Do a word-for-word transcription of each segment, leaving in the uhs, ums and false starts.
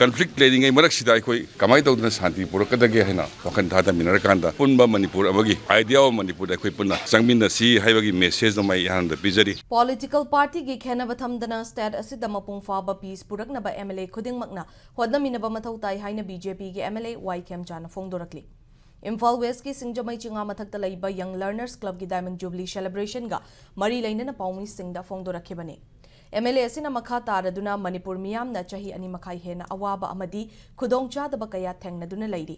Conflict ꯂꯩꯔꯤꯉꯩ ꯃꯔꯛꯁꯤꯗ ꯑꯩꯈꯣꯏ ꯀꯃꯥꯏꯅ ꯇꯧꯗꯅ ꯁꯥꯟꯇꯤ ꯄꯨꯔꯛꯀꯗꯒꯦ ꯍꯥꯏꯅ ꯋꯥꯈꯜ ꯊꯥꯗꯃꯤꯟꯅꯔꯀꯥꯟꯗ, ꯑꯄꯨꯟꯕ ꯃꯅꯤꯄꯨꯔ ꯑꯃꯒꯤ, idea of ꯃꯅꯤꯄꯨꯔꯗ ꯑꯩꯈꯣꯏ ꯄꯨꯟꯅ ꯆꯪꯃꯤꯟꯅꯁꯤ ꯍꯥꯏꯕꯒꯤ message ꯑꯃ ꯑꯩ ꯑꯍꯥꯟꯕꯗ ꯄꯤꯖꯔꯤ꯫ Political partyꯒꯤ ꯈꯦꯟꯅꯕ ꯊꯝꯗꯅ state ꯑꯁꯤꯗ ꯃꯄꯨꯡ ꯐꯥꯕ peace ꯄꯨꯔꯛꯅꯕ M L A ꯈꯨꯗꯤꯡꯃꯛꯅ ꯍꯣꯠꯅꯃꯤꯟꯅꯕ ꯃꯊꯧ ꯇꯥꯏ ꯍꯥꯏꯅ B J Pꯒꯤ M L A Y ꯈꯦꯝꯆꯥꯅ ꯐꯣꯡꯗꯣꯔꯛꯂꯤ꯫ Imphal Westꯀꯤ ꯁꯤꯡꯖꯃꯩ ꯆꯤꯉꯥ ꯃꯊꯛꯇ ꯂꯩꯕ Young Learners Clubꯀꯤ Diamond Jubilee celebrationꯒ ꯃꯔꯤ ꯂꯩꯅꯅ ꯄꯥꯎꯃꯤꯁꯤꯡꯗ ꯐꯣꯡꯗꯣꯔꯛꯈꯤꯕꯅꯤ꯫ M L A ꯑꯁꯤꯅ ꯃꯈꯥ ꯇꯥꯔꯗꯨꯅ ꯃꯅꯤꯄꯨꯔ ꯃꯤꯌꯥꯝꯅ ꯆꯍꯤ ꯑꯅꯤ ꯃꯈꯥꯏ ꯍꯦꯟꯅ ꯑꯋꯥꯕ ꯑꯃꯗꯤ ꯈꯨꯗꯣꯡꯆꯥꯗꯕ ꯀꯌꯥ ꯊꯦꯡꯅꯗꯨꯅ ꯂꯩꯔꯤ꯫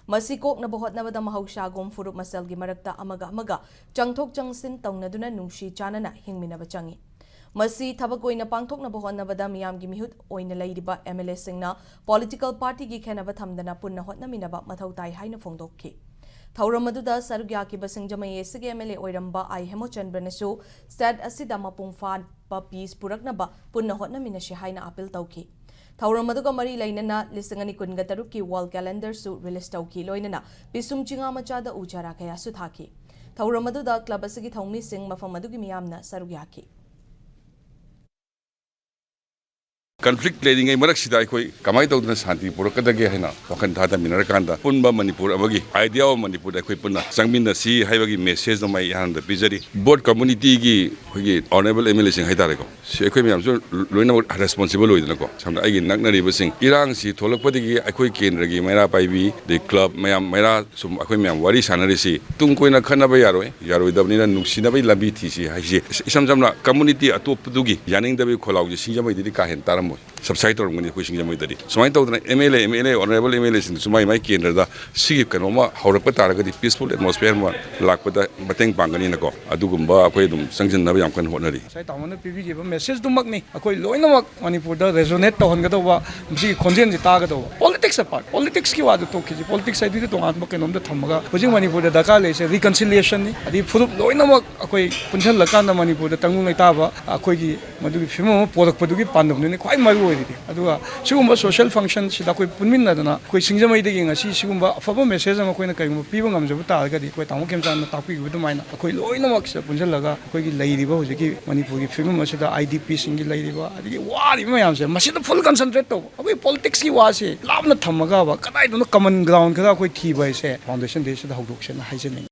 ꯃꯁꯤ ꯀꯣꯛꯅꯕ ꯍꯣꯠꯅꯕꯗ ꯃꯍꯧꯁꯥꯒꯨꯝ ꯐꯨꯔꯨꯞ ꯃꯁꯦꯜꯒꯤ ꯃꯔꯛꯇ ꯑꯃꯒ ꯑꯃꯒ ꯆꯪꯊꯣꯛ ꯆꯪꯁꯤꯟ ꯇꯧꯅꯗꯨꯅ ꯅꯨꯡꯁꯤ ꯆꯥꯟꯅꯅ ꯍꯤꯡꯃꯤꯟꯅꯕ ꯆꯪꯏ꯫ ꯃꯁꯤ ꯊꯕꯛ ꯑꯣꯏꯅ ꯄꯥꯡꯊꯣꯛꯅꯕ ꯍꯣꯠꯅꯕꯗ ꯃꯤꯌꯥꯝꯒꯤ ꯃꯤꯍꯨꯠ ꯑꯣꯏꯅ ꯂꯩꯔꯤꯕ M L Aꯁꯤꯡꯅ political partyꯒꯤ ꯈꯦꯟꯅꯕ ꯊꯝꯗꯅ ꯄꯨꯟꯅ ꯍꯣꯠꯅꯃꯤꯟꯅꯕ ꯃꯊꯧ ꯇꯥꯏ ꯍꯥꯏꯅ ꯐꯣꯡꯗꯣꯛꯈꯤ꯫ ꯊꯧꯔꯝ ꯑꯗꯨꯗ ꯁꯔꯨꯛ ꯌꯥꯈꯤꯕ ꯁꯤꯡꯖꯃꯩ Aꯒꯤ M L A ꯑꯣꯏꯔꯝꯕ ꯑꯥꯏ ꯍꯦꯃꯣꯆꯟꯗ꯭ꯔꯅꯁꯨ state ꯑꯁꯤꯗ ꯃꯄꯨꯡ ꯐꯥꯕ peace ꯄꯨꯔꯛꯅꯕ ꯄꯨꯟꯅ ꯍꯣꯠꯅꯃꯤꯟꯅꯁꯤ ꯍꯥꯏꯅ appeal ꯇꯧꯈꯤ꯫ ꯊꯧꯔꯝ ꯑꯗꯨꯒ ꯃꯔꯤ ꯂꯩꯅꯅ ꯂꯤꯁꯤꯡ ꯑꯅꯤ ꯀꯨꯟꯒ ꯇꯔꯨꯛꯀꯤ wall calendarꯁꯨ release ꯇꯧꯈꯤ, ꯂꯣꯏꯅꯅ ꯄꯤꯁꯨꯝ ꯆꯤꯉꯥ ꯃꯆꯥꯗ ꯎ ꯆꯥꯔꯥ ꯀꯌꯥꯁꯨ ꯊꯥꯈꯤ꯫ ꯊꯧꯔꯝ ꯑꯗꯨꯗ club ꯑꯁꯤꯒꯤ ꯊꯧꯃꯤꯁꯤꯡ, ꯃꯐꯝ ꯑꯗꯨꯒꯤ ꯃꯤꯌꯥꯝꯅ ꯁꯔꯨꯛ ꯌꯥꯈꯤ꯫ ꯀꯟꯐ꯭ꯂꯤꯛ ꯂꯩꯔꯤꯉꯩ ꯃꯔꯛꯁꯤꯗ ꯑꯩꯈꯣꯏ ꯀꯃꯥꯏꯅ ꯇꯧꯗꯅ ꯁꯥꯟꯇꯤ ꯄꯨꯔꯛꯀꯗꯒꯦ ꯍꯥꯏꯅ ꯋꯥꯈꯜ ꯊꯥꯗꯃꯤꯟꯅꯔꯀꯥꯟꯗ, ꯑꯄꯨꯟꯕ ꯃꯅꯤꯄꯨꯔ ꯑꯃꯒꯤ, idea of ꯃꯅꯤꯄꯨꯔꯗ ꯑꯩꯈꯣꯏ ꯄꯨꯟꯅ ꯆꯪꯃꯤꯟꯅꯁꯤ ꯍꯥꯏꯕꯒꯤ message ꯑꯃ ꯑꯩ ꯑꯍꯥꯟꯕꯗ ꯄꯤꯖꯔꯤ꯫ Both communityꯒꯤ ꯑꯩꯈꯣꯏꯒꯤ honourable M L Aꯁꯤꯡ ꯍꯥꯏꯇꯥꯔꯦꯀꯣ, ꯁꯤ ꯑꯩꯈꯣꯏ ꯃꯌꯥꯝꯁꯨ ꯂꯣꯏꯅꯃꯛ responsible ꯑꯣꯏꯗꯅꯀꯣ, ꯁꯝꯅ ꯑꯩꯒꯤ ꯅꯛꯅꯔꯤꯕꯁꯤꯡ, ꯏꯔꯥꯡꯁꯤ ꯊꯣꯛꯂꯛꯄꯗꯒꯤ ꯑꯩꯈꯣꯏ ꯀꯦꯟꯗ꯭ꯔꯒꯤ ꯃꯩꯔꯥ ꯄꯥꯏꯕꯤ, ꯑꯗꯩ club ꯃꯌꯥꯝ, ꯃꯩꯔꯥ ꯁꯨꯝ ꯑꯩꯈꯣꯏ ꯃꯌꯥꯝ ꯋꯥꯔꯤ ꯁꯥꯟꯅꯔꯤꯁꯤ ꯇꯨꯡ ꯀꯣꯏꯅ ꯈꯠꯅꯕ ꯌꯥꯔꯣꯏ, ꯌꯥꯔꯣꯏꯗꯕꯅꯤꯅ ꯅꯨꯡꯁꯤꯅꯕꯒꯤ ꯂꯝꯕꯤ ꯊꯤꯁꯤ ꯍꯥꯏꯁꯤ ꯏꯁꯝ ꯁꯝꯅ community ꯑꯇꯣꯞꯄꯗꯨꯒꯤ ꯌꯥꯅꯤꯡꯗꯕꯒꯤ ꯈꯣꯜꯂꯥꯎꯁꯤ ꯁꯤꯡꯖꯃꯩꯗꯗꯤ ꯀꯥ ꯍꯦꯟꯅ ꯇꯥꯔꯝꯃꯣꯏ꯫ Subside ꯇꯧꯔꯝꯒꯅꯤ ꯑꯩꯈꯣꯏ ꯁꯤꯡꯖꯃꯩꯗꯗꯤ꯫ ꯁꯨꯃꯥꯏꯅ ꯇꯧꯗꯅ M L A, M L A, honourable M L Aꯁꯤꯡꯗꯨꯁꯨ ꯃꯥꯏ ꯃꯥꯏ ꯀꯦꯟꯗ꯭ꯔꯗ ꯁꯤꯒꯤ ꯀꯩꯅꯣꯝꯃ ꯍꯧꯔꯛꯄ ꯇꯥꯔꯒꯗꯤ peaceful atmosphere ꯑꯃ ꯂꯥꯛꯄꯗ ꯃꯇꯦꯡ ꯄꯥꯡꯒꯅꯤꯅꯀꯣ, ꯑꯗꯨꯒꯨꯝꯕ ꯑꯩꯈꯣꯏ ꯑꯗꯨꯝ ꯆꯪꯁꯤꯟꯅꯕ ꯌꯥꯝ ꯀꯟꯅ ꯍꯣꯠꯅꯔꯤ꯫ ꯉꯁꯥꯏ ꯇꯥꯃꯣꯅ ꯄꯤꯕꯤꯈꯤꯕ messageꯗꯨꯃꯛꯅꯤ ꯑꯩꯈꯣꯏ ꯂꯣꯏꯅꯃꯛ ꯃꯅꯤꯄꯨꯔꯗ resonate ꯇꯧꯍꯟꯒꯗꯧꯕ, ꯃꯁꯤꯒꯤ ꯈꯣꯟꯖꯦꯜꯁꯤ ꯇꯥꯒꯗꯧꯕ꯫ Politics apart, politicsꯀꯤ ꯋꯥꯗꯨ ꯇꯣꯛꯈꯤꯁꯤ, politics ꯍꯥꯏꯗꯨꯗꯤ ꯇꯣꯉꯥꯟꯕ ꯀꯩꯅꯣꯝꯗ ꯊꯝꯃꯒ, ꯍꯧꯖꯤꯛ ꯃꯅꯤꯄꯨꯔꯗ ꯗꯔꯀꯥꯔ ꯂꯩꯔꯤꯁꯦ reconciliationꯅꯤ꯫ ꯑꯗꯩ ꯐꯨꯔꯨꯞ ꯂꯣꯏꯅꯃꯛ ꯑꯩꯈꯣꯏ ꯄꯨꯟꯁꯤꯜꯂꯀꯥꯟꯗ ꯃꯅꯤꯄꯨꯔꯗ ꯇꯪꯗꯨ ꯂꯩꯇꯥꯕ ꯑꯩꯈꯣꯏꯒꯤ ꯃꯗꯨꯒꯤ ꯐꯤꯕꯝ ꯑꯃ ꯄꯣꯔꯛꯄꯗꯨꯒꯤ ꯄꯥꯟꯗꯝꯗꯨꯅꯤ ꯈ꯭ꯋꯥꯏ ꯃꯔꯨ ꯑꯣꯏꯔꯤꯗꯤ꯫ ꯑꯗꯨꯒ ꯁꯤꯒꯨꯝꯕ social function ꯁꯤꯗ ꯑꯩꯈꯣꯏ ꯄꯨꯟꯃꯤꯟꯅꯗꯅ ꯑꯩꯈꯣꯏ ꯁꯤꯡꯖꯃꯩꯗꯒꯤ ꯉꯁꯤ ꯁꯤꯒꯨꯝꯕ ꯑꯐꯕ message ꯑꯃ ꯑꯩꯈꯣꯏꯅ ꯀꯩꯒꯨꯝꯕ ꯄꯤꯕ ꯉꯝꯖꯕ ꯇꯥꯔꯒꯗꯤ, ꯑꯩꯈꯣꯏ ꯇꯥꯃꯣ ꯈꯦꯝꯆꯥꯟꯅ ꯇꯥꯛꯄꯤꯈꯤꯕ ꯑꯗꯨꯃꯥꯏꯅ ꯑꯩꯈꯣꯏ ꯂꯣꯏꯅꯃꯛ ꯁꯤꯗ ꯄꯨꯟꯁꯤꯜꯂꯒ ꯑꯩꯈꯣꯏꯒꯤ ꯂꯩꯔꯤꯕ ꯍꯧꯖꯤꯛꯀꯤ ꯃꯅꯤꯄꯨꯔꯒꯤ ꯐꯤꯕꯝ ꯑꯁꯤꯗ IDP ꯁꯤꯡꯒꯤ ꯂꯩꯔꯤꯕ ꯑꯗꯒꯤ ꯋꯥꯔꯤꯕ ꯃꯌꯥꯝꯁꯦ ꯃꯁꯤꯗ full concentrate ꯇꯧꯕ, ꯑꯩꯈꯣꯏ politics ꯀꯤ ꯋꯥꯁꯦ ꯂꯥꯞꯅ ꯊꯝꯃꯒꯕ ꯀꯗꯥꯏꯗꯅꯣ common ground ꯈꯔ ꯑꯩꯈꯣꯏ ꯊꯤꯕ ꯍꯥꯏꯁꯦ Foundation Day ꯁꯤꯗ ꯍꯧꯗꯣꯛꯁꯦꯅ ꯍꯥꯏꯖꯅꯤꯡꯉꯤ꯫